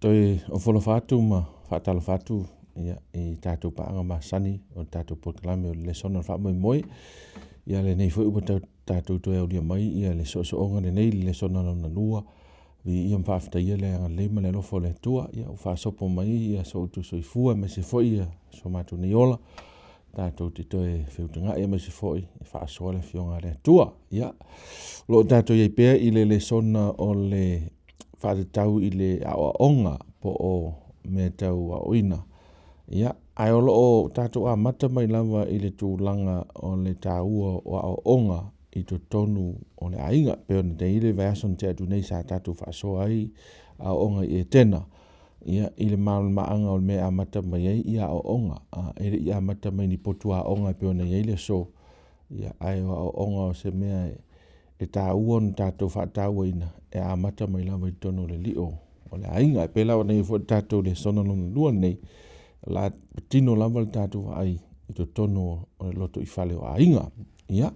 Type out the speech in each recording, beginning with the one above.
Toe ofo alofa atu ma faatalofa atu ia, i tatou paaga masani o le tatou polokalame o le lesona o le faamoemoe. Ia lenei foi ua tatou toe aulia mai ia le soosooga lenei, le lesona lona lua. Viia ma faafetaia le agalelei ma le alofa o le Atua. Ia ua faasopo mai ia so outou soifua aemaise foi ia so matou nei ola. Tatou te toe feutagai aemaise foi e faasoa le Afioga a le Atua. Ia, o lo o tatou i ai pea i le lesona o le faatatau i le aoaoga po o mea tau aoaoina. Ia, ae o lo o tatou amata mai lava i le tulaga o le taua o aoaoga i totonu o le aiga. E pei ona i ai le vaiaso na tea atu nei sa tatou faasoa ai aoaoga i Etena, ia, i le malamalamaaga o le mea e amata mai ai ia aoaoga. E le i amata mai ni potu aoga e pei ona i ai le aso, ia, ae o aoaoga o se mea e taua ona tatou faatauaina, e amata mai lava i totonu o le lio o le aiga. E pei la ona i ai foi le tatou lesona lona lua lenei, o le a patino lava le tatou vaai i totonu o le lotoifale o aiga. Ia,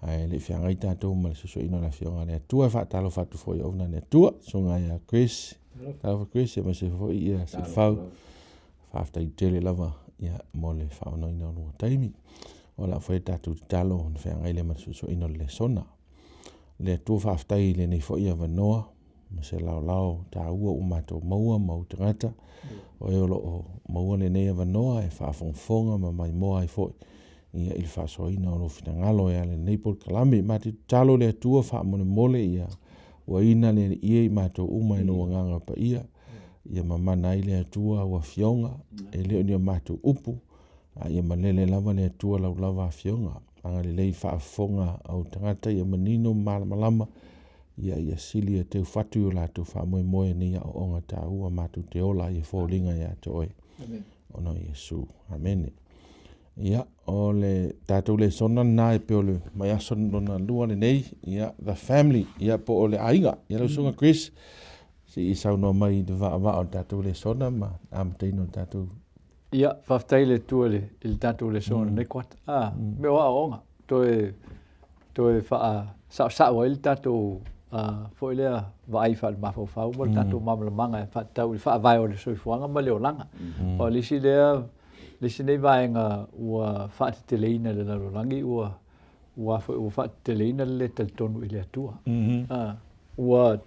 ae le i feagai tatou ma le susua o le Afioga a le Atua, e faatalofa atu foi i auauna a le Atua, susuga ia Chris, talofa Chris, aemaise foi ia Silafau. Faafetai tele lava ia, mo le faaavanoaina o lua taimi. O le a fai le tatou tatalo ona feagai lea ma le suesueina o le lesona. Le Atua faafetai i lenei foi avanoa ma se laolao taua ua matou maua ma ou tagata, o e o lo o maua lenei avanoa e faafogafoga ma maimoa ai foi ia, i le faasoaina o lou finagalo e ala i lenei polokalame. Matou te tatalo le Atua faamolemole ia uaina le Alii e i matou uma i lou Agaga Paia, ia mamana ai le Atua au Afioga, e le o ni a matou upu, a ia malele lava le Atua lau lava Afioga. Agalelei i le faafofoga a ou tagata ia manino ma malamalama, ia ia sili ia teufatu i o latou faamoemoe nei aoaoga taua matou te ola ai e foliga ia te oe. Ona o Iesu. Amene. Ia, o le tatou lesona lena e pei o le vaiaso lona lua lenei, ia, the family, ia, po o le aiga. Ia, lau susuga Chris, se i saunoa mai i le vaavaa o le tatou lesona ma le amataina o le tatou. Ia, faafetai i le Atua i le tatou lesona lenei kuata. Mea o aoaoga, toe toe faasaosao ai le tatou foi lea vaai faalemafaufau ma le tatou malamalamaga e faatatau i le faavae o le soifuaga ma le olaga. O le isi lea, le isi nei vaega ua faateteleina i le lalolagi ua ua foi ua faateteleina le le talitonu i le Atua. Ua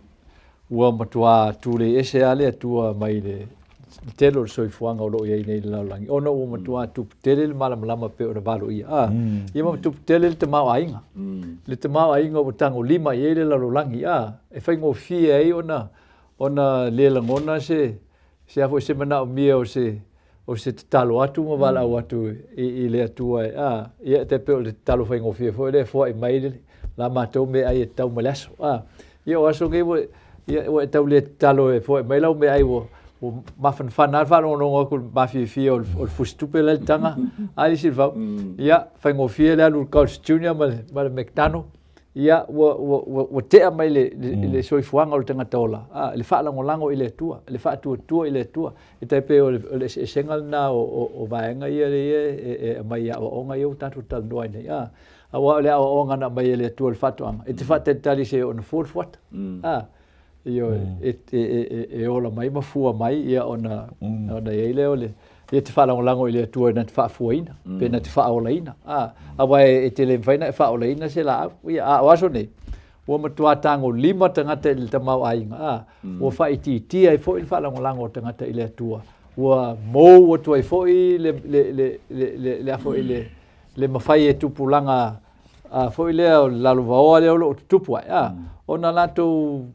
ua matua tulei ese lava le Atua mai le tele o le soifuaga o lo o i ai nei i le lalolagi, ona ua matua tupu tele le malamalama pei ona valoia. Ia ma tupu tele le tamaoaiga. Le tamaoaiga ua tagolima i ai le lalolagi, e faigofie ai ona ona le lagona se se a foi se manaomia o se o se tatalo atu ma valaau atu i le Atua e, a, ia, e pei o le tatalo faigofie foi lea e foai mai le la matou meaai e tatau ma le aso. A, ia o aso nei ua, ia, ua e tau le tatalo e foai mai lau meaai ua ua mafanafana lava le faalogologo atu i le mafiafia o le fusitupe la e i le taga, a le isi vau. Ia, faigofie le alu i le Carl's Junior ma le McDonald, ia ua, ua, ua, ua tea mai le, le, le soifuaga o le tagata ola, a, le faalagolago i le Atua, le faatuatua i le Atua. E tai pei o le, o le eseesega lena o, o, o vaega ia ia e, e aumai i aoaoga ia ua tatou talanoa ai nei. A, aua o le aoaoga na aumai e le Atua i le faatoaga, e te faatalitali seia oo ina fua le fuata. A, ioe, e, e, e, e ola mai ma fua mai, ia ona, ona i ai lea o le, ia te faalagolago i le Atua na te faafuaina, pe na te faaolaina. A, aua e te le mafai ona e faaolaina se laau. Ia, a o aso nei, ua matua tagolima tagata i le tamaoaiga, a, ua faaitiitia ai foi le faalagolago o tagata i le Atua, ua mou atu ai foi le, le, le, le, le, le, a foi le, le mafai e tupulaga a foi lea o le lalovaoa lea o lo o tutupu ae, a, ona latou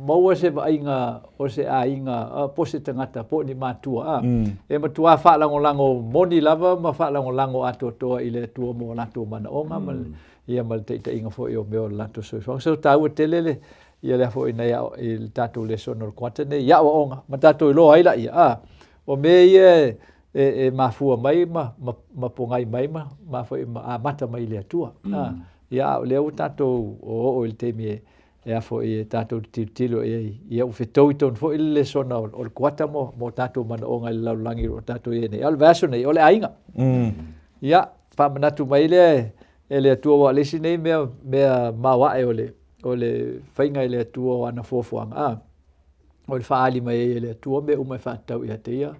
maua se vaaiga o se aiga po o se tagata po o ni matua, a, e matua faalagolago moni lava ma faalagolago atoatoa i le Atua mo latou manaoga ma le, ia ma le taitaiga foi o mea o le latou soifuaga. So taua tele le ia lea foi nei i le tatou lesona o le kuata nei i aoaoga ma tatou iloa ai laia, a, o mea ia e e mafua mai ma, ma, ma pogai mai ma, ma, foi, ma amata mai i le Atua. Ia, a o lea ua tatou oo i le taimi e, e a foi e tatou te tilotilo i ai, ia ua fetoi tonu foi le lesona o le kuata mo, mo tatou manaoga i le lalolagi o tatou i ai nei. A o le vaiaso nei, o le aiga. Ia, faamanatu mai lea e le Atua, aua o le isi nei mea, mea maoae o le, o le faiga e le Atua o ana fuafuaga. O le faaali mai ai e le Atua mea uma e faatatau ia te ia,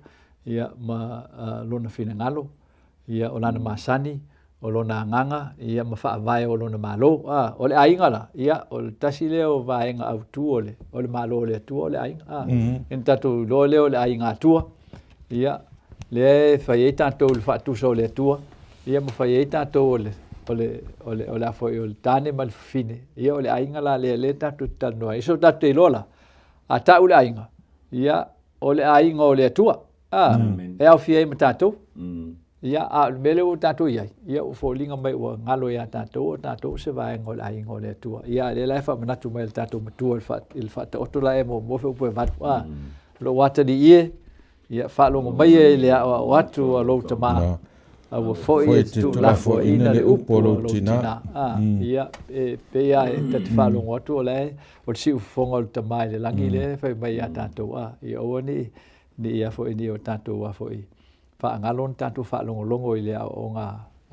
ia ma lona finagalo, ia o lana masani, o lona agaga, ia ma faavae o lona Malo. A, o le aiga la, ia o le tasi lea o vaega autu o le, o le Malo o le Atua o le aiga. A, mm-hmm. Ina tatou iloa lea o le aiga Atua, ia lea e fai ai tatou i le faatusa o le Atua, ia ma fai ai tatou o le, o le, o le, o le a foi o le tane ma le fafine, ia o le aiga la lea lea tatou te talanoa ai. So tatou te iloa la, a tau le aiga, ia o le aiga o le Atua. A, e aofia ai ma tatou. Ia, a o le mea lea ua tatou i ai, ia ua foliga mai ua galo iā tatou, o tatou o se vaega o le aiga o le Atua. Ia, a lea la e faamanatu mai e le tatou Matua i le faataoto la e muamua feupu e valu. A, lou atalii e, ia faalogo mai e i le aoao atu a lou tama, aua foi e te tuulafoaiina le upu a lou tinā. A, ia, e pei lava e ta te faalogo atu o la e, o le siufofoga o le Tama i le lagi lea e fai mai iā tatou, a, ia aua ne i, ne i a foi ne i o tatou a foi faagalo ona tatou faalogologo i le aoaoga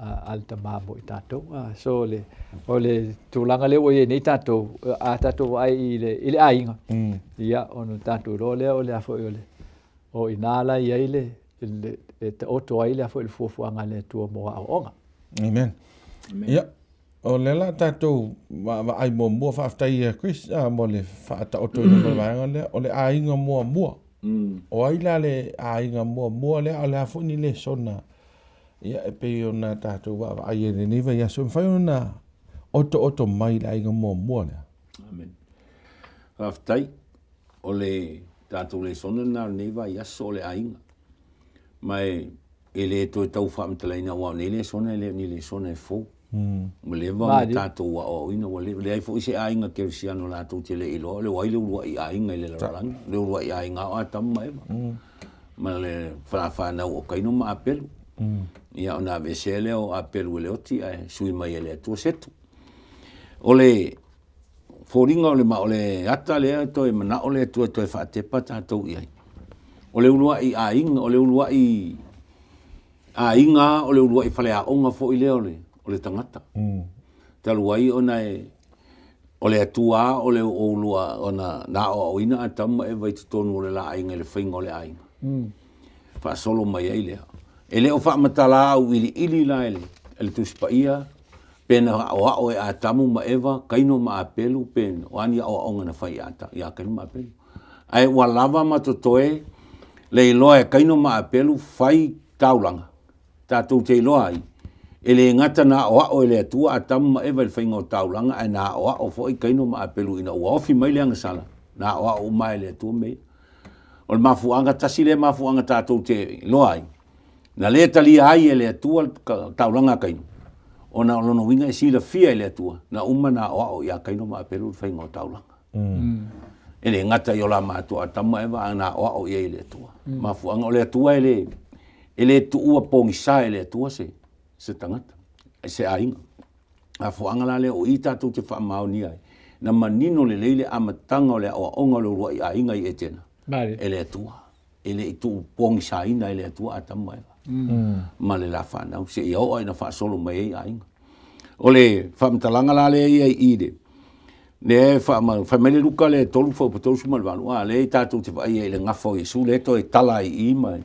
a le Tama mo i tatou. So o le, o le tulaga lea ua i ai nei tatou, a tatou vaai i le, i le aiga, ia, ona tatou iloa lea o le a foi o le, o i ina la i ai le, le, e taoto ai le a foi le fuafuaga a le Atua mo aoaoga. Amen. Ia, o lea la tatou vaai muamua, faafetai ia Chris mo le faataotoina o le vaega lea, o le aiga muamua. O ai la le aiga muamua lea, o le a foi ni lesona ia e pei ona tatou vaavaai ai i lenei vaiaso, e mafai ona otooto mai le aiga muamua lea. Amen. Faafetai. O le tatou lesona lena o lenei vaiaso o le aiga. Ma e e le toe tau faamatalaina aua o nei lesona e le o ni lesona e fou. Ua leva ona tatou aoaoina, ua leai foi se aiga kerisiano latou te le iloa o le ai le uluai aiga i le lalolagi, le uluai aiga o Atamu ma Eva, ma le fanau o Kaino ma Apelu. Ia ona aveesea lea o Apelu e le oti ae sui mai e le Atua Setu. O le foliga o le, o le ata lea toe manao le Atua e toe faatepa tatou i ai. O le uluai aiga, o le uluai aiga, o le uluai faleaoga foi lea o le, o le tagata. Talu ai ona e, o le Atua lava o le ulua ona na aoaoina Atamu ma Eva i totonu o le la aiga i le faiga o le aiga. Faasolo mai ai lea. E le o faamatala auiliili la e le, e le Tusi Paia pe na aoao e Atamu ma Eva, Kaino ma Apelu, pe o a ni aoaoga na fai iā Kaino ma Apelu. Ae ua lava ma totoe le iloa e Kaino ma Apelu fai taulaga, tatou te iloa ai, e le gata na aoao e le Atua Atamu ma Eva i le faiga o taulaga, ae na aoao foi Kaino ma Apelu ina ua ofi mai le agasala, na aoao uma e le Atua mea ia. O le mafuaaga, tasi lea mafuaaga tatou te iloa ai, Na le talia ai e le Atua le taulaga a Kaino, ona o lona uiga e silafia e le Atua, na uma na aoao iā Kaino ma Apelu le faiga o taulaga. E le gata i o la matua Atamu ma Eva, a na aoao i ai e le Atua. Mafuaaga o le Atua e le, e le tuua pogisa e le Atua se, se tagata, se aiga. Mafuaaga la lea o i tatou te faamaonia ai, na manino lelei le amataga o le aoaoga o le uluai aiga i Etena e le Atua. E le i tuupogisaina e le Atua Atamu ma Eva ma le la fanau seia oo ina faasolo mai ai aiga. O le faamatalaga la lea ia i le lea e faama, fai mai le Luka lea 3 fuaiupu 38, a lea tatou te vaai ai i le gafa o Iesu lea toe tala ai i i ma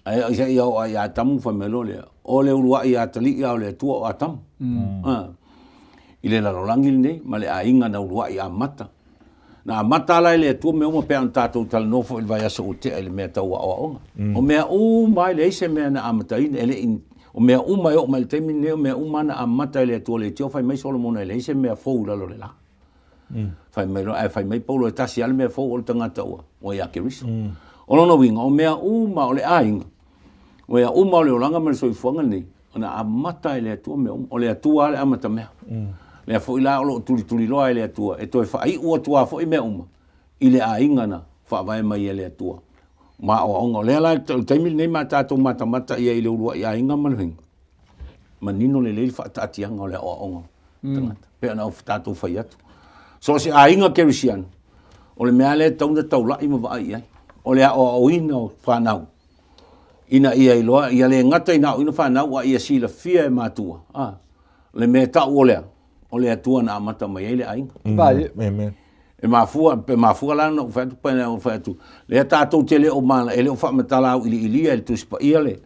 ae seia oo ia Atamu fai mai loa lea, o le uluai atalii a o le Atua o Atamu. I le lalolagi lenei ma le aiga na uluai amata. Na amata la e le Atua mea uma pe a ona tatou talanoa foi i le vaiaso ua tea i le mea tau aoaoga. O mea uma e leai se mea na amataina, e le i, o mea uma e oo mai i le taimi lenei, o mea uma na amata e le Atua leitio, fai mai Solomona e leai se mea fou i lalo o le la. Fai mai loa, ae fai mai Paulo e tasi lava le mea fou o le tagata ua, ua ia Keriso. O lona uiga, o mea uma o le aiga, o mea uma o le olaga ma le soifuaga lenei, na amata e le Atua mea uma. O le Atua lava le amatamea. Lea foi la o lo o tulituliloa e le Atua e toe faaiu atu lava foi mea uma i le aiga na faavae mai e le Atua. Ma aoaoga. O lea la o le taimi lenei ma tatou matamata i ai i le uluai aiga ma le faiga, manino lelei le faataatiaga o le aoaoga tagata. Pei ona tatou fai atu. So o se aiga kerisiano, o le mea lea e tatau ona taulai ma vaai i ai, o le aoaoina o fanau ina ia iloa, ia le gata ina aoaoina fanau, a ia silafia e matua, a, le mea e tau o le a? O le Atua na amata mai ai le aiga. Amen. E E mafua, pe mafua la ona ou fai atu, pe na ou fai atu, lea tatou te le o mana, e le o faamatala auiliilia e le Tusi Paia le,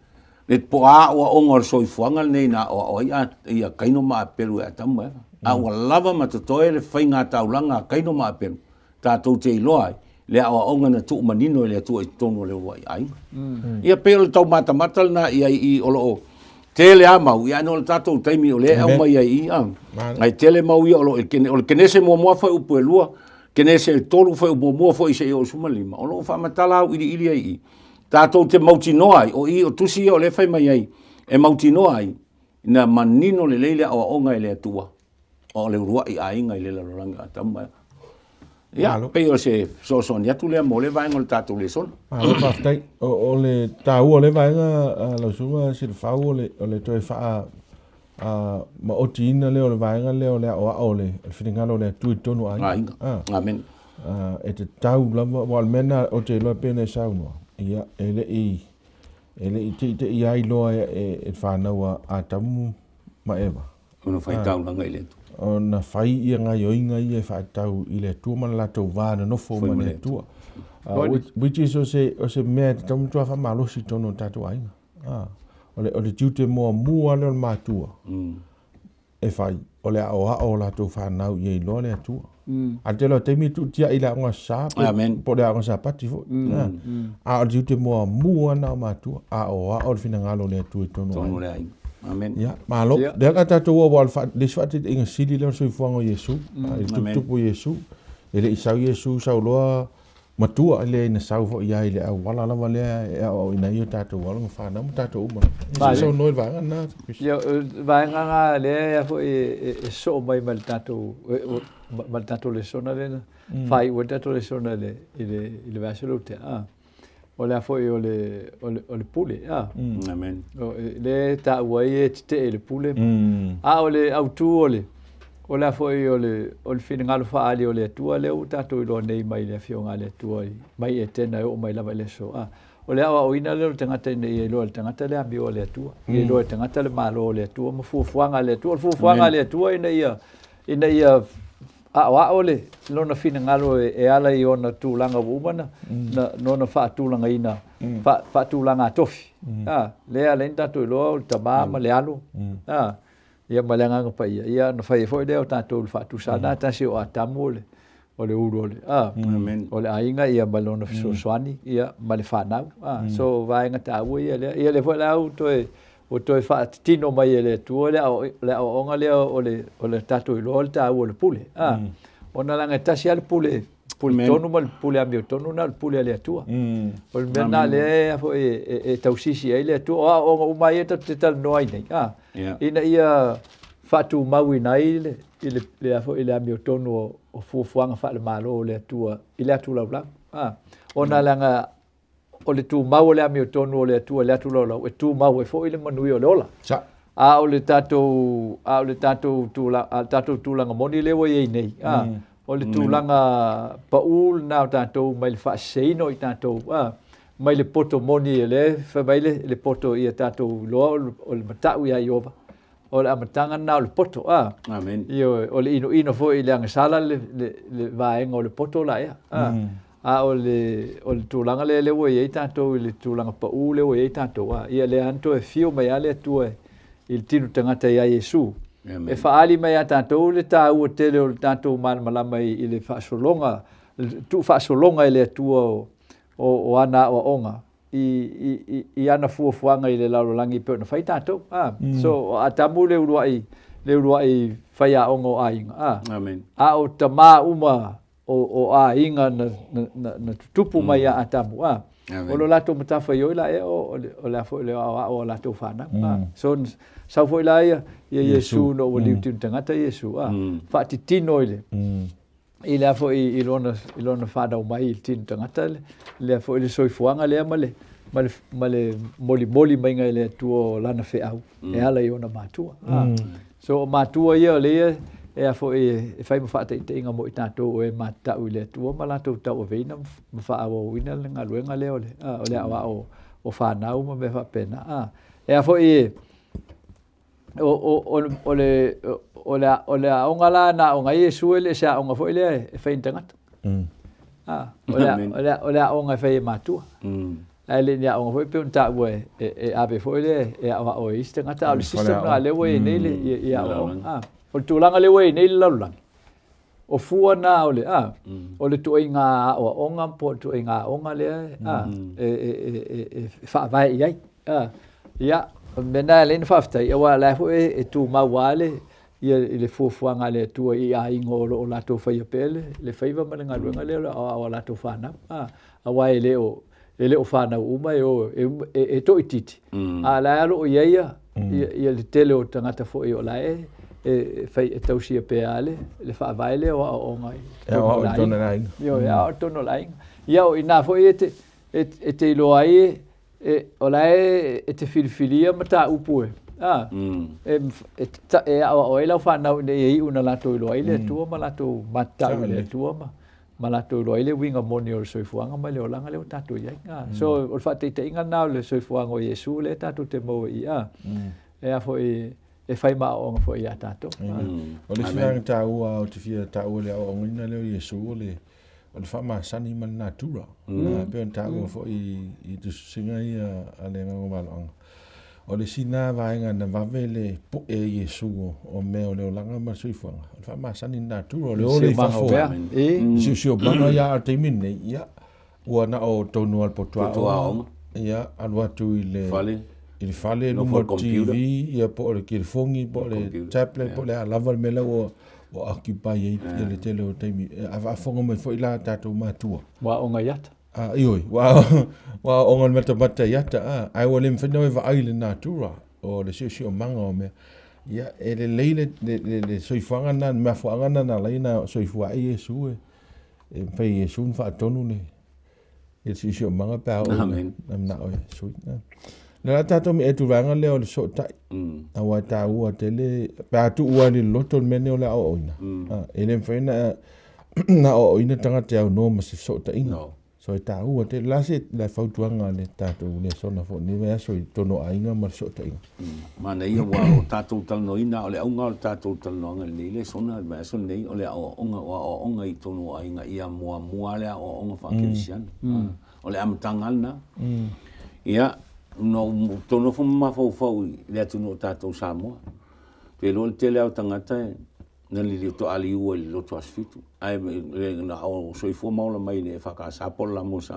le po o a aoaoga o le soifuaga lenei na aoao ai a, ia Kaino ma Apelu e Atamu ma Eva. A ua lava ma totoe le faiga taulaga a Kaino ma Apelu, tatou te iloa ai le aoaoga na tuu manino e le Atua i totonu o le uluai aiga. Ia pei o le taumatamata lena i ai i o lo o tele a mau, ia ona o le tatou taimi o lea e aumai ai i, a. Ae tele mau ia o lo o i o le Kenese muamua fuaiupu e 2, Kenese e 3 fuaiupu muamua foi seia oo i le 15, o lo o faamatala auiliili ai i i. Tatou te mautinoa ai, o i o tusi ia o lea e fai mai ai, e mautinoa ai, ina manino lelei le aoaoga e le Atua, o le uluai aiga i le lalolagi o Atamu ma Eva. Ia, pei o se fesoasoani atu lea mo lea vaega o le tatou lesona. Malo faafetai. O le taua o lea vaega lau Susuga Silafau o le, o le toe faa maotiina lea o le vaega lea o le aoao o le finagalo o le Atua i totonu o aiga. Aiga. Amen. E tatau lava, aua o le mea lena ou te iloa pei ona e saunoa, ia, e le i, e le i teitei ai loa e le fanau a Atamu ma Eva. Ona fai taulaga i le Atua. Ona fai ia gaioiga ia e faatatau i le Atua ma le latou va nonofo ma le Atua. Which is o se, o se mea e tatau ona matua faamalosi i totonu o tatou aiga. O le, o le tiute muamua lea o le matua e fai, o le aoao o latou fanau ia iloa le Atua. A o le tele o taimi e tuutiai i le aoga Sa, po o le aoga Sapati foi. A o le tiute muamua lena o matua, aoao le finagalo o le Atua i totonu o aiga. Amen. Ia, malo. Lea o le a tatou oo aua o le isi faataitaiga sili lea o le soifuaga o Iesu, i le tuputupu o Iesu. E le i sau Iesu sau loa matua, e leai na sau foi ia i le auala lava lea e aoaoina ai o tatou alo ma fanau ma tatou uma lava. Ia, saunoa i le vaega lena. Ia, o le vaega lena lea foi e soo mai ma le tatou, ma le tatou lesona lea na faaiu ai le tatou lesona i le vaiaso lea ua tea. O le a foi o le, o le, o le pule. A. Amen. O, lea e taua ai e tetee i le pule. A o le autu o le, o le a foi o le, o le finagalo faaali o le Atua lea ua tatou iloa nei mai le Afioga a le Atua i, mai Etena e oo mai lava i le aso. A. O le aoaoina lea o le tagata ina ia iloa e le tagata le amio a le Atua. Ia iloa e le tagata le Malo o le Atua ma fuafuaga a le Atua. O le fuafuaga a le Atua ina ia, ina ia aoao le lona finagalo e ala i ona tulaga ua uma na, na, na faatulagaina, faatulaga tofi. A, lea ala ai ona tatou iloa o le Tama ma le Alo, a, ia ma le Agaga Paia. Ia ona fai ai foi lea o tatou i le faatusa na tasi o Atamu o le, o le ulu o le, a, o le aiga ia ma lona fesoasoani ia ma le fanau. A, so vaega taua ia lea. Ia lea foi la ua toe ua toe faatitino mai e le Atua le aoaoga lea o le, o le tatou iloa o le taua o le pule. A, ona leaga e tasi lava le pule, pule tonu ma le pule amiotonu, na o le pule a le Atua. O le mea lena lea foi e tausisi ai le Atua. O aoaoga uma ia tatou te talanoa ai nei, a, ina ia faatumauina ai le, i le, le, foi, le amiotonu o fuafuaga faale-Malo o le Atua i le atu laulau. A, ona leaga o le tumau o le amiotonu o le Atua i le atu laulau, e tumau ai foi le manuia o le ola. Sa. A o le tatou, a o le tatou tulaga, a le tatou tulaga moni lea ua i ai nei, a, o le tulaga pau lena o tatou mai le faaseseina o i tatou, a, mai le poto moni o lea e fai mai le, le poto ia tatou iloa o le matau ia Ieova, o le amataga lena o le poto, a. Amen. Ioe, o le inoino foi i le agasala le, le, le vaega o le poto la ea, a. A o le, o le tulaga lea lea ua i ai tatou i le tulaga pau lea ua i ai tatou, a, ia lea lava na toe afio mai lava le Atua i le tino tagata ia Iesu, e faaali mai ia tatou le taua tele o le tatou malamalama i le faasologa, le tuufaasologa e le Atua o, o, o ana aoaoga i, i, i, i ana fuafuaga i le lalolagi e pei ona fai tatou. A, so, o Atamu le uluai, le uluai faiaoga o aiga, a. Amen. A o tama uma o aiga na tutupu mai ia Atamu, a, o lo latou matafaioi la ea o le a foi le aoao o latou fanau, a. So, sau foi la ia Iesu ina ua liutinu tagata Iesu, a, faatitino i le, i le a foi i lona, i lona fanau mai i le tino tagata, lea foi le soifuaga lea ma le, ma le, ma le molimoli maiga e le Atua o lana feau e ala i ona matua. A. So o matua ia o lea e a foi e fai ma faataitaiga mo i tatou o e matatau i le Atua ma latou tauaveina ma faaauauina le galuega lea o le, o le aoao o fanau ma mea faapena. A, e a foi e, o, o, o, o le, o le, o le aoga la na aoga ai Iesu e le o se aoga foi lea e fai e ni tagata. A, o le, o le, o le aoga e fai e matua. Ae le ni aoga foi pei ona taua e, e, e ave foi lea e aoao e isi tagata, a o le system lena lea ua i ai nei le, i, i aoaoga. A, o le tulaga lea ua i ai nei le lalolagi, o fua na o le, a, o le tuaiga aoaoga po o le tuaiga aoga lea, a, e, e, e, e, e faavae i ai. A, ia, o le mea lena e ala ai ona faafetai, aua o la e foi e tumau lava le, ia i le fuafuaga a le Atua i aiga o lo o latou faia pea le, le faiva ma le galuega lea o le aoao a latou fanau. A, aua e le o, e le o fanau uma e o, e, e, e toaitiiti, a o la e o lo o i ai ia, ia, ia le tele o tagata foi o la e, e, fai, e tausia pea le, le faavae lea o aoaoga i E aoao i totonu o le aiga. Ioe, e aoao i totonu o le aiga. Ia, o i ina foi e te, e, e te iloa ai e, E, o la e, e te filifilia mataupu e, a, e, e, e aoao ai lau fanau ina ia iu na latou iloa ai le Atua ma latou matatau i le Atua ma, ma latou iloa ai le uiga moni o le soifuaga ma le olaga lea ua tatou i ai. A, so, o le faataitaiga lena o le soifuaga o Iesu lea tatou te maua i, a, e a foi, e fai ma aoaoga foi iā tatou. O le isi vaega taua ou te fia taua i le aoaogaina lea o Iesu o le, o le faamasani ma le natura. Mm. Pei ona taua foi i tusitusiga ia a le Agaga Valoaga. O le isi na vaega na vave le pu'e e Iesu o mea o le olaga ma le soifuaga, o le faamasani le natura, o le o lea i fafo. Siosiomaga ia a o le taimi lenei, ia, ua na o tonu lava le potuaoga, ia, alu atu i le fale, i le fale, luma o le TV, ia, po o le telefoni, po o le tablet, po o le a lava le mea la ua ua occupy ai yeah. le tele o taimi. A faafofoga mai foi la tatou matua. Ua aoga i ata. A, ioe, ua, ua aoga le matamata i ata, a, ae ua le mafai ona e vaai i le natura o le siosiomaga o mea. Ia, e lelei le, le, le, le soifuaga lena, le mafuaaga lena na ala ai ona soifua ai Iesu e, e mafai e Iesu ona faatonu le, i le siosiomaga pe a oo ina manao e sui. Le la tatou me'e atu i le vaega lea o le sootai. Aua e taua tele pe a tuu lava i le loloto le mea lenei o le aoaoina. E le mafai ona na aoaoina tagata e aunoa ma se fesootaiga. No. So e taua tele. O le a se le fautuaga a le tatou lesona foi i lenei vaiaso i totonu o aiga ma le fesootaiga? Manaia ua o tatou talanoaina, o le auga o le tatou talanoaga i lenei lesona i le vaiaso lenei, o le aoaoga, o aoaoga i totonu o aiga ia muamua le aoaoga faakerisiano. O le amataga lava lena. Ia, na ou tou nofo ma mafaufau i le atunuu o tatou Samoa, ou te iloa o le tele lava o tagata na liliu toaliu ai i le loto Aso Fitu, ae na o soifua ma ola mai i le EFKS po o le LAMOSA.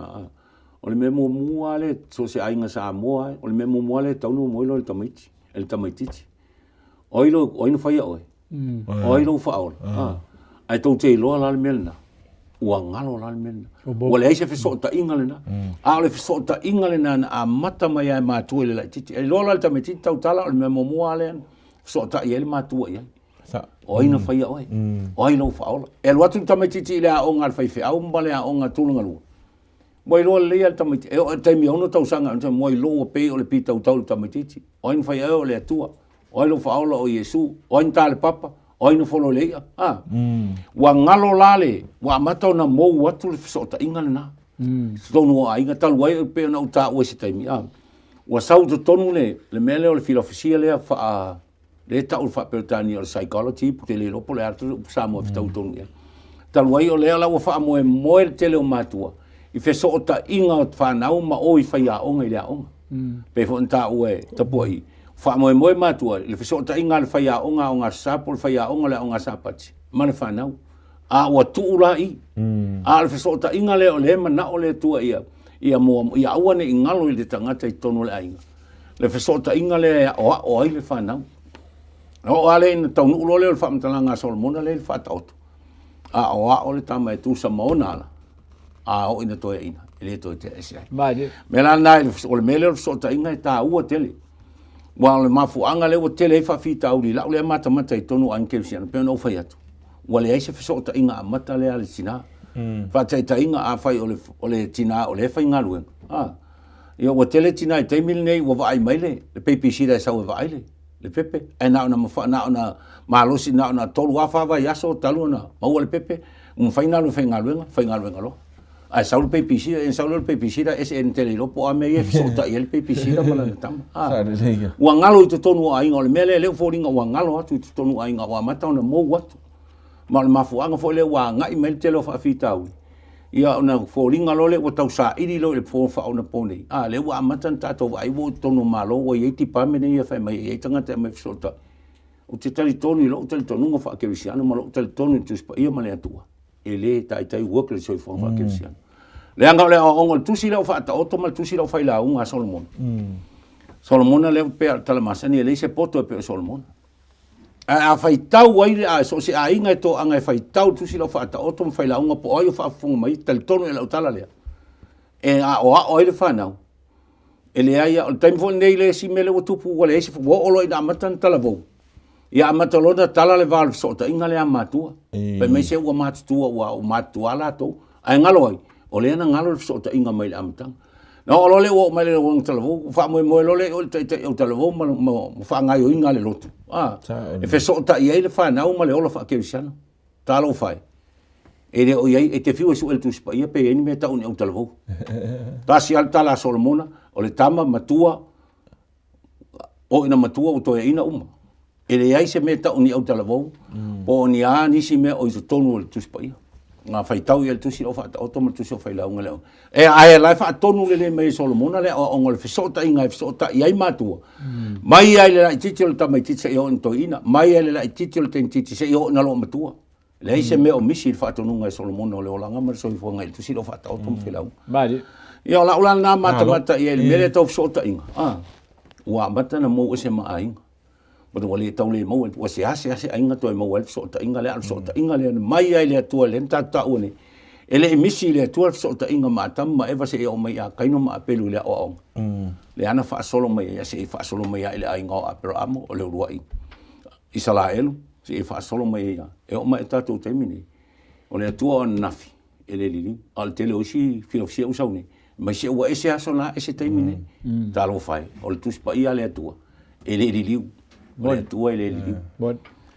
O le mea muamua lava lea, so o se aiga Samoa lava, o le mea muamua lea e tatau ona omai loa le tamaiti, e le tamaitiiti. O ai lou, o ai na faia oe? O ai lou faaola? Ah. Ae tou te iloa la le mea lena, ua galo la le mea lena. Ua leai se fesootaiga lena. A o le fesootaiga lena na amata mai lava e matua i le laitiiti. E iloa la le tamaitiiti tautala o le mea muamua lava lea na fesootai ai le matua i ai. O ai na faia oe? O ai lou faaola? E alu atu le tamaitiiti i le aoga a le faifeau ma le aoga tulagalua, ua iloa lelei lava le tamaitiiti. E oo i le taimi e 6 tausaga, ua iloa ua pei o le pitautau i le tamaitiiti. O ai na faia oe? O le Atua. O ai lou faaola? O Iesu. O ai na ta le papa? O ai na folo i le i'a? A. Ua galo la le, ua amata ona mou atu le fesootaiga lena. I totonu o aiga talu ai pei ona ou taua i se taimi, a. Ua sau i totonu le, le mea lea o le filofisia lea faa, lea e tau i le faa-Peretania o le psychology, ou te le iloa po o le a le upu Samoa e fetaui tonu i ai. Talu ai o lea la ua faamoemoe le tele o matua i fesootaiga o fanau ma o i faiaoga i le aoga. Pei foi ona taua e Tapuai, faamoemoe matua i le fesootaiga a le faiaoga Aoga Aso Sa po o le faiaoga o le Aoga Sapati ma le fanau. A ua tuu la i. A o le fesootaiga lea o lea e manao le Atua ia, ia, mua, ia aua ne i galo i le tagata i totonu o le aiga. Le fesootaiga lea e aoao ai le fanau. Na oo lava lea ina taunuu loa lea o le faamatalaga a Solomona lea i le Faataoto, aoao le tama e tusa ma ona ala, a oo ina toeaina, e le toe tea ese ai. Malie. Mea la lena, o le mea lea o le fesootaiga e taua tele. Aua o le mafuaaga lea ua tele ai faafitauli i lau lea matamata i totonu o aiga kerisiano, pei ona ou fai atu, ua leai se fesootaiga amata lea a le tina. Faataitaiga, afai o le, o le tina o lea e faigaluega, a, ia ua tele tina i taimi lenei ua vaai mai le, le babysitter e sau e vaai le, le pepe, ae na ona mafa, na ona malosi, na ona tolu a fa vaiaso talu ona maua le pepe, ua mafai ona alu e faigaluega, faigaluega loa. Ae sau le babysitter, e sau loa le babysitter, ese e tele iloa po o a mea ia e fesootai ai le babysitter ma lana tama. Ah. Ua galo i totonu o aiga, o le mea lea, lea ua foliga ua galo atu i totonu o aiga, ua amata ona mou atu. Ma o le mafuaaga foi lea ua agai mai le tele o faafitauli, ia ona foliga loa lea ua tau saili loa i le po faaonaponei, a lea ua amata ona tatou vaai ua oo i totonu o Malo ua i ai department ia e fai mai e i ai tagata e aumai e fesootai. Ou te talitonu i lou talitonuga faakerisiano ma lou talitonu i le Tusi Paia ma le Atua, e le taitai work le soifuaga faakerisiano. Leaga o le aoaoga o le tusi lea ua faataoto ma le tusi lea ua failauga a Solomona. Solomona lea pei o le tala masani e leai se poto e pei o Solomona. Ae a faitau ai le so o se aiga e toaga e faitau le tusi lea ua faataoto ma failauga po o ai o faafofoga mai, talitonu i lau tala lea, e aoao ai le fanau. E leai lava, o le taimi foi lenei le isi mea lea ua tupu ua leai se, ua oo loa ina amata ona talavou, ia amata loa ona tala le va o le fesootaiga lea a matua. Fai mai se ua matutua, ua matutua latou. Ae galo ai, o lea na galo le fesootaiga mai le amataga. Na oo loa lea ua oo mai le lauga talavou, ua faamoemoe loa lea i le taitai autalavou ma, ma, ma faagaoioiga a le lotu. Ah, e fesootai ai le fanau ma le ola faakerisiano. Talofa e. E le o i ai, e te fiu e sue le Tusi Paia pe i ai ni mea e tau ni autalavou. Tasi lava le tala a Solomona, o le tama matua, o ina matua ua toeaina uma. E leai se mea e tau ni autalavou, po o ni a nisi mea o i totonu o le Tusi Paia. Na faitau ia le tusi o faataoto ma le tusi o failauga lea. E ae la e faatonu lelei mai e Solomona le aoaoga o le fesootaiga e fesootai ai matua. Mai ai le laitiiti o le tamaitiiti seia oo ina toeaina, mai ai le laitiiti o le teine seia oo ina loomatua. Leai se mea o misi i le faatonuga e Solomona o le olaga ma le soifuaga i le tusi lea o faataoto ma failauga. Malie. Ia o lau la lena matamata i ai i le mea lea tau fesootaiga, ua amata ona mou ese ma aiga. Ua le tau le maua, ua seasea se aiga toe maua ai le fesootaiga lea, a o le fesootaiga lea na mai ai le Atua lea na tatou taua nei, e le i misi i le Atua le fesootaiga ma Atamu ma Eva seia oo mai ia Kaino ma Apelu i le aoaoga. Lea na faasolo mai ai, seia faasolo mai ai i le aiga o Aperaamo, o le uluai Isaraelu, seia faasolo mai ai e oo mai i tatou taimi nei. O le Atua o ananafi, e le liliu. A o le tele o isi filofisia ua sau nei, mai se ua ese aso na, ese taimi nei. Talofa e, o le Tusi Paia a le Atua, e le liliu. O le Atua e le liliu.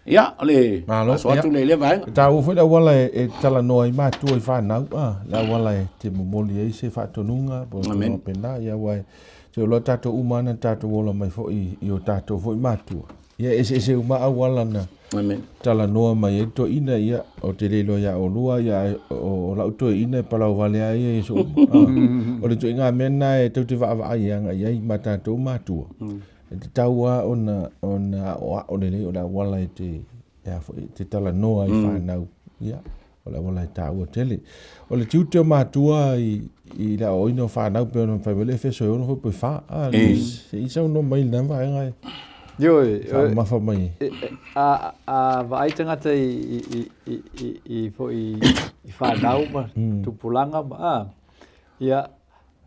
Ia, o le aso atu lea i lea vaega. E taua foi le auala e talanoa ai matua i fanau, le auala e te momoli ai se faatonuga, po o se faapena, ia aua e te iloa tatou uma lava na tatou ola mai foi i o tatou foi matua. Ia e eseese uma auala na talanoa mai ai le toeaina, ia ou te le iloa ia oulua, ia ae o lau toeaina e palau vale lava ia i aso uma. O le ituaiga mea lena e tou te vaavaai agai i ai ma tatou matua, e tatau lava ona ona aoao lelei o le auala e te e a foi, e te talanoa ai i fanau, ia o le auala e taua tele. O le tiute o matua i, i le aoaoina o fanau pei ona fai mai le Efeso e 6 foi po e 4. Ah, se i saunoa mai i lena vaega e Ioe, faamamafa mai. A, a vaai tagata i, i, i, i, i, foi i fanau ma tupulaga ma, a, ia,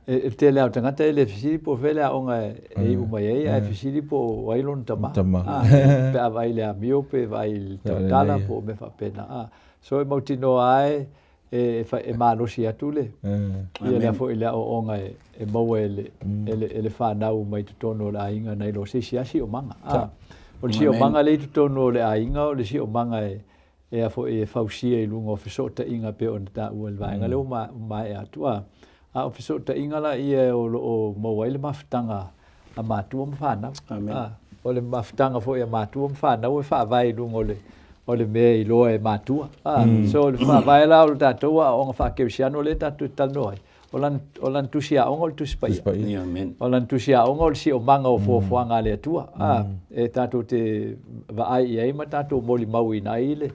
E tele lava o tagata e le fesili po o fea le aoga e iu mai ai, ae fesili po o ai lona tama. Pe a vaai i le amio pe vaai i le tautala po o mea faapena. So e mautinoa lava e malosi atu le ia lea foi le aoaoga e maua e le fanau mai totonu o le aiga nai lo se isi lava siomaga. O le siomaga lea i totonu o le aiga o le siomaga e ea foi e fausia i luga o fesootaiga e pei ona taua i le vaega lea ua maea atu. A, a o fesootaiga la ia o lo o maua ai le mafutaga a matua ma fanau. A, o le mafutaga foi a matua ma fanau e faavae i luga o le o le mea e iloa e matua. A, so o le faavae la o le tatou aoaoga faakerisiano lea tatou te talanoa ai, O lana, o lana tusi aoga o le Tusi Paia. Tusi Paia. Amen. O lana tusi aoga o le siomaga o fuafuaga a le Atua. A, e tatou te vaai i ai ma tatou molimauina ai le,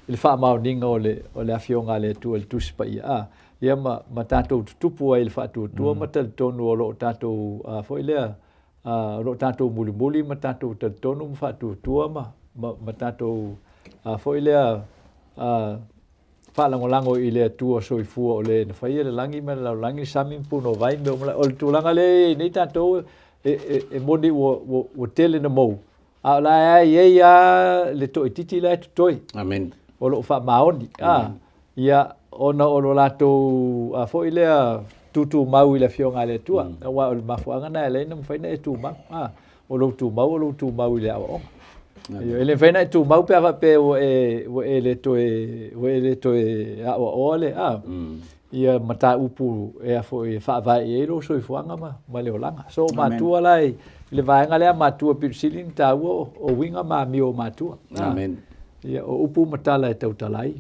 le faamaoniga o le, o le Afioga a le Atua i le Tusi Paia. A, ia ma, ma tatou tutupu ai i le faatuatua ma talitonu o lo o tatou, a foi lea, a, o lo o tatou mulimuli ma tatou talitonu ma faatuatua ma, ma, ma tatou, a foi lea, a, faalagolago i le Atua soifua o le na faia le lagi ma le lalolagi, le sami ma punouai, mea uma. O le tulaga lea e i ai nei tatou, e, e, e moni ua, ua, ua tele na mou, a o la e i ai lava le toaitiiti la e totoe. Amen. O lo o faamaoni. A, ia, ona o lo latou, a foi lea, tutumau i le Afioga a le Atua. Aua o le mafuaaga lena e ala ai ona mafai ona e tumau. A, o lou tumau o lou tumau i le aoaoga. E le mafai ona e tumau pe a faapea ua e, ua e le toe, ua e le toe aoaoa le, a, ia mataupu e a foi e faavae i ai lou soifuaga ma, ma le olaga. So o matua la i le vaega lea matua pito sili ona taua o, o uiga ma amio o matua. Amen. Ia, o upu ma tala e tautala ai,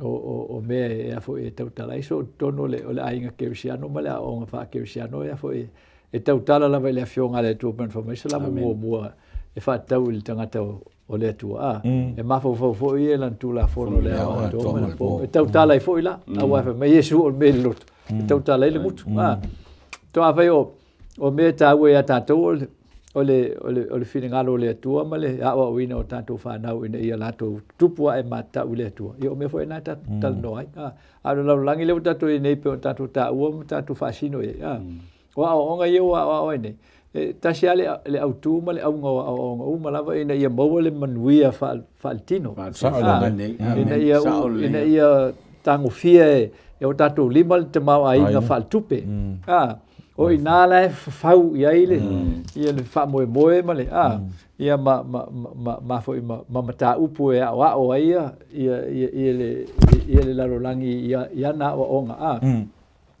o, o, o mea e, a foi e tautala ai. So, totonu o le, o le aiga kerisiano ma le aoaoga faa-kerisiano e a foi e tautala lava i le Afioga a le Atua pei ona fai mai Salamo muamua e faatatau i le tagata o, o le Atua. A, e mafaufau foi ia i lana Tulafono i le ao atoa ma le po. E tautala ai foi la, aua e fai mai Iesu o le mea i le loto, e tautala ai le gutu. A, to afai o, o mea taua ia tatou o le, o le, o le, o le finagalo o le Atua ma le aoaoina o tatou fanau ina ia latou tupu ae matatau i le Atua. Ia o mea foi na e tatou talanoa ai. A, a o le lalolagi lea ua tatou i ai nei pei ona tatou taua ma tatou faasino i ai. A, o aoaoga ia ua aoao ai nei, e tasi lava le, le autu ma le auga o aoaoga uma lava ina ia maua le manuia faaletino. Ina ia, ina ia tagofia e, e o tatou lima le tamaoaiga faaletupe. A, o i ina la e fafau i ai le, ia le faamoemoe ma le, a, ia ma, ma, ma, ma foi ma, ma mataupu e aoao ai ia, ia, ia, ia le, ia le lalolagi i, i ana aoaoga. A,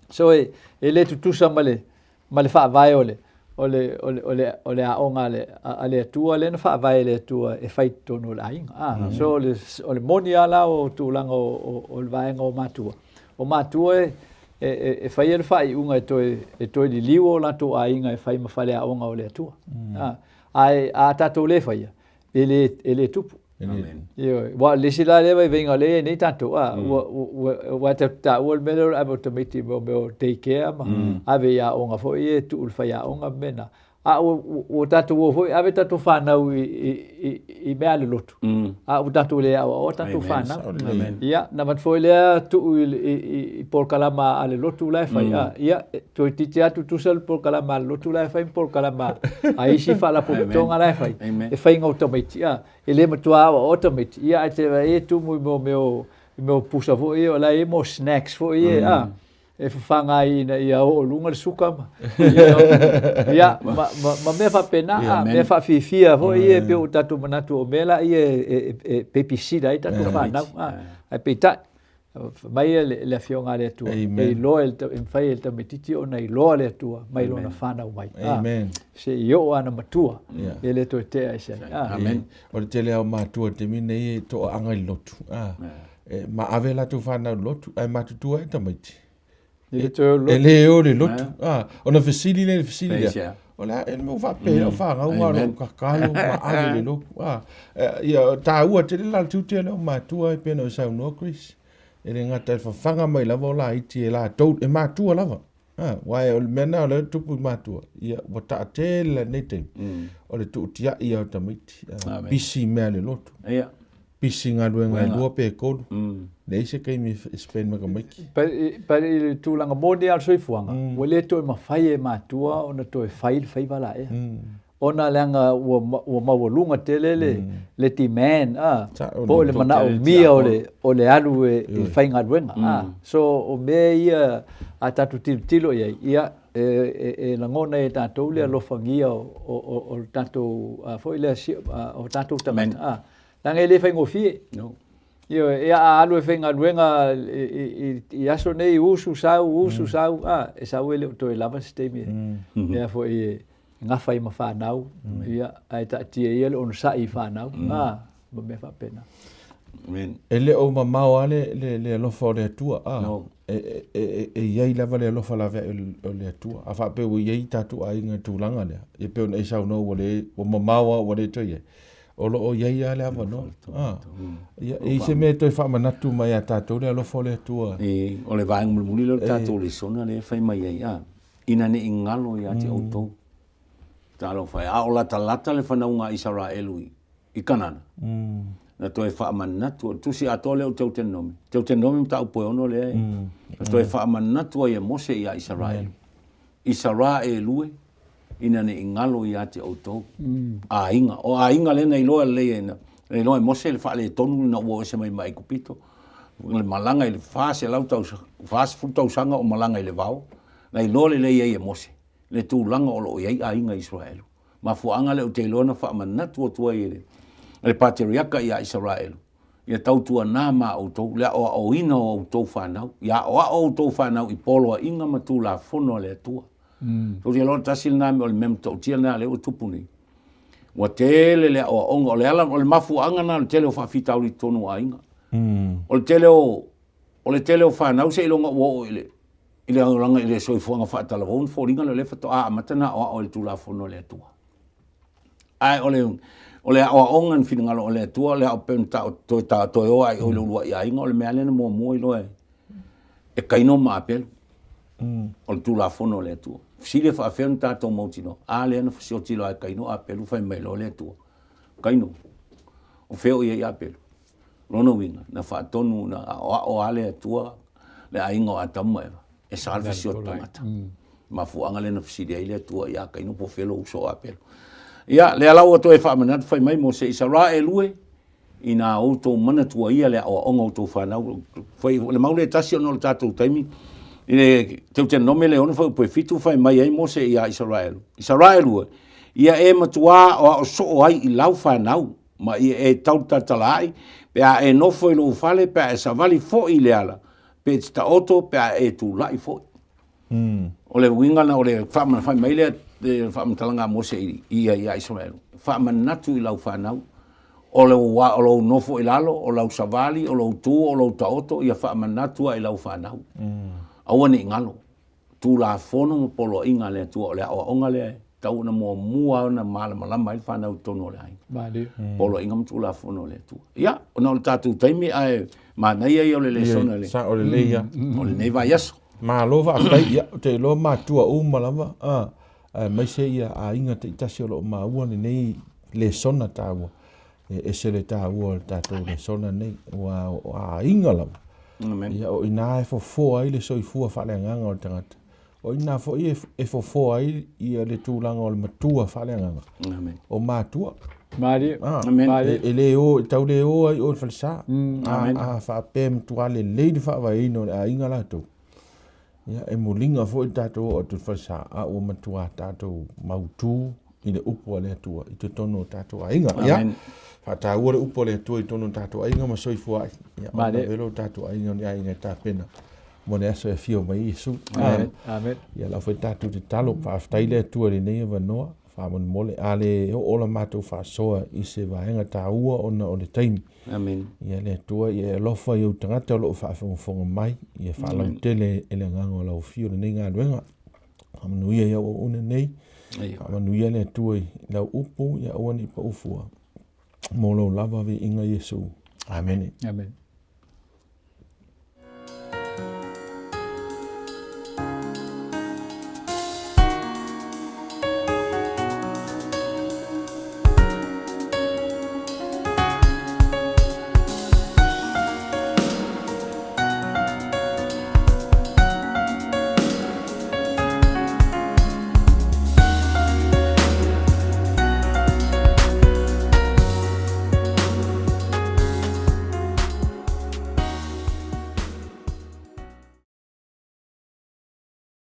so e, e le tutusa ma le, ma le faavae o le, o le, o le, o le, o le aoga a le, a le Atua lea na faavae e le Atua e fai i totonu o le aiga. A, so o le, o le moni lava la o tulaga o, o, o le vaega o matua. O matua e, e, e, e faia le faaiuga e toe, e toe liliu o latou aiga e fai ma faleaoga o le Atua. A, ae a tatou le faia, e le, e le tupu. Amen. Ioe, aua o le isi la lea vaivaiga o lea e i ai nei tatou, a, ua, ua, ua tatou taua le mea lea o le ave o tamaiti i mea o day care ma ave i aoga foi ia e tuu i le faiaoga ma mea na. A ua, ua tatou o foi ave tatou fanau i, i, i, i mea a le lotu, a ua tatou le aoaoa tatou fanau. Amen. Ia, na avatu foi lea tuu i, i, i, i polokalama a le lotu la e fai, a, ia, toeitiiti lava tutusa le polokalama a le lotu la e fai ma polokalama a isi faalapotopotoga la e fai, e faiga o tamaiti, a, e le matua aoaoa tamaiti, ia ae te vaai e tumu i mea o, i mea o pusa foi ia, o la e i ai mo snacks foi ia, a, e fafaga ai ina ia oo i luga le suka ma, ia, ma, ma, ma mea faapena, a, mea faafiafia foi ia, e pei ua tatou manatu o mea la ia e, e, e babysitter ai tatou fanau, a, ae peitai, Fai mai le Afioga a le Atua, e iloa e mafai e le tamaitiiti ona iloa le Atua mai lona fanau mai. Amen. Se i oo ana matua, e le toe tea ese ai. Amen. O le tele lava o matua i le taimi lenei e toaaga i le lotu. E ma ave latou fanau i le lotu, ae matutua ai tamaiti. E le toe o le lotu. E le o i le lotu. Ona fesili lea i le fesili lea. O le a ea le mea ua faapea ai lau fanau na o lou tatalo ma ave i le lotu. Ia, taua tele la le tiute lea o matua e pei ona e saunoa Chris. E le gata i le fafaga mai lava o laiti e latou, e matua lava. Aua o le mea lena o lea e tupu i matua, ia ua taatele lenei taimi, o le tuutiai lava o tamaiti, pisi i mea a le lotu. Ia. Pisi galuega e lua pe tolu. Leai se taimi e spend ma tamaiti. But i le tulaga moni lava o le soifuaga, ua le toe mafai e matua ona toe fai le faiva laea. Ona leaga ua maualuga tele le demand po o le manaomia o le alu i le faigaluega. So o mea ia a tatou tilotilo i ai, ia e lagona ai e tatou le alofagia o le tatou foi lea o tatou tagata. Leaga e le faigofie. No. Ioe, ia a alu e faigaluega i aso nei, usu sau, usu mm. sau, a, e sau e le o toe lava se taimi mm. e a foi e gafa ai ma fanau, mm. ia, ae taatia ia le onosai i fanau, mm. a, ma mea faapena. Amen. E le o mamao lava le, le, le alofa o le Atua. A, no. E, e, e, e i ai lava le alofa laveai o le Atua. A faapea ua i ai tatou aiga i tulaga lea, ia pei ona e saunoa ua le, ua mamao lava ua le toe i ai. O lo o i ai lava le avanoa. Ah. Ia, e i se mea e toe faamanatu mai ia tatou le alofa o le Atua. E, o le vaega mulimuli lea o le tatou lesona lea e fai mai ai, a, ina ne i galo ia te outou. Talofa e, a o latalata le fanauga a Isaraelu i, i Kanana. Na toe faamanatu, o le tusi atoa lea o Teutenome. Teutenome mataupu e ono lea e, na toe faamanatu ai e Mose ia Isaraelu. Isaraelu e, ina ne i galo ia te outou aiga. O aiga lea na iloa lelei e, na iloa e Mose le faaletonu ina ua o ese mai ma Aikupito. Le malaga i le 400 tausaga, 40 tausaga o malaga i le vao, na iloa lelei ai e Mose le tulaga o lo o i ai aiga Isaraelu. Mafuaaga lea ou te iloa na faamanatu atu ai e le, le pateriaka ia Isaraelu, ia tautuana ma outou le aoaoina o outou fanau, ia aoao outou fanau i poloaiga ma tulafono a le Atua. Mm. Ou te iloa tasi lena mea o le mea matautia lena lea ua tupu nei. Ua tele le aoaoga, o le ala, o le mafuaaga lena o le tele o faafitauli i totonu o aiga. O le tele o, o le tele o fanau seiloga ua oo i le, i le olaga i le soifuaga faatalavou ona foliga lea o lea faatoa amata ona aoao i le Tulafono a le Atua. Ae o le, o le aoaoga na finagalo o le Atua, o le ao pei ona taua, toe ta, toe o lava i o i le uluai aiga, o le mea lea na muamua iloa e, e Kaino ma Apelu. O le Tulafono a le Atua. Fesili e faafefea ona tatou mautinoa? A lea na fesioti loa e Kaino Apelu fai mai loa le Atua, Kaino, o fea o i ai Apelu? Lona uiga, na faatonu, na aoao lava le Atua le aiga o Atamu ma Eva, e sa le fesioti tagata. Mafuaaga lea na fesili ai le Atua ia Kaino po o fea lou uso o Apelu. Ia, lea la ua toe faamanatu fai mai Mose, Isaraelu e, ina outou manatua ia le aoaoga o outou fanau. Fai, o le mau lea e tasi ona o le tatou taimi, i le Teutenome le 6 fuaiupu e 7 fai mai ai Mose ia Isaraelu, Isaraelu e, ia e matuā aoao soo ai i lau fanau, ma ia e tautatalaa'i pe a e nofo i lou fale, pe a e savali foi i le ala, pe e te taoto, pe a e tula'i foi. O le uiga lena o le fai mai lea le faamatalaga a Mose i ia ia Isaraelu, faamanatu i lau fanau, o lou, o lou nofo i lalo, o lau savali, o lou tu, o lou taoto, ia faamanatu lava i lau fanau. Aua ne i galo. Tulafono ma poloaiga a le Atua, o le aoaoga lea e tatau ona muamua ona malamalama ai le fanau i totonu o le aiga. Malie. Poloaiga ma Tulafono a le Atua. Ia, ona o le tatou taimi, ae manaia ia o le lesona le, Sao lelei ia. o lenei vaiaso. Malo faafetai. Ia, ou te iloa matua uma lava, a, aemaise ia aiga taitasi o lo o maua lenei lesona taua. E ese le taua o le tatou lesona nei, aua o aiga lava. Amen. Ia, o i ina e fofoa ai le soifua faaleagaga o le tagata. O i ina foi e fofoa ai ia le tulaga o le matua faaleagaga. Amen. O matua. Malie. Ah, Amen. Malie. E le o, e tau le o ai o le falesa. Amen. A faapea e matua lelei le faavaeina o le aiga latou. Ia, e muliga foi le tatou oo atu i le falesa, a ua matua tatou mautu i le upu a le Atua i totonu o tatou aiga. Ia, Amen. faataua le upu a le Atua i totonu o tatou aiga ma soifua ai. Ia, ona Male. velo o tatou aiga o ni aiga e tapena mo le aso e afio mai ai Iesu. Amen. Amen. Ia, lau foi tatou tatalo, faafetai le Atua i lenei avanoa, faamolemole, a le oo la matou faasoa i se vaega taua ona o le taimi. Amen. Ia le Atua, ia e alofa i ou tagata o lo o faafogafoga mai, ia faalautele e le agaga o lau afio lenei galuega. Faamanuia i au auauna nei, faamanuia le Atua i lau upu, ia aua ne i pau fua mo lou lava viiga Iesu. Amene. Amen.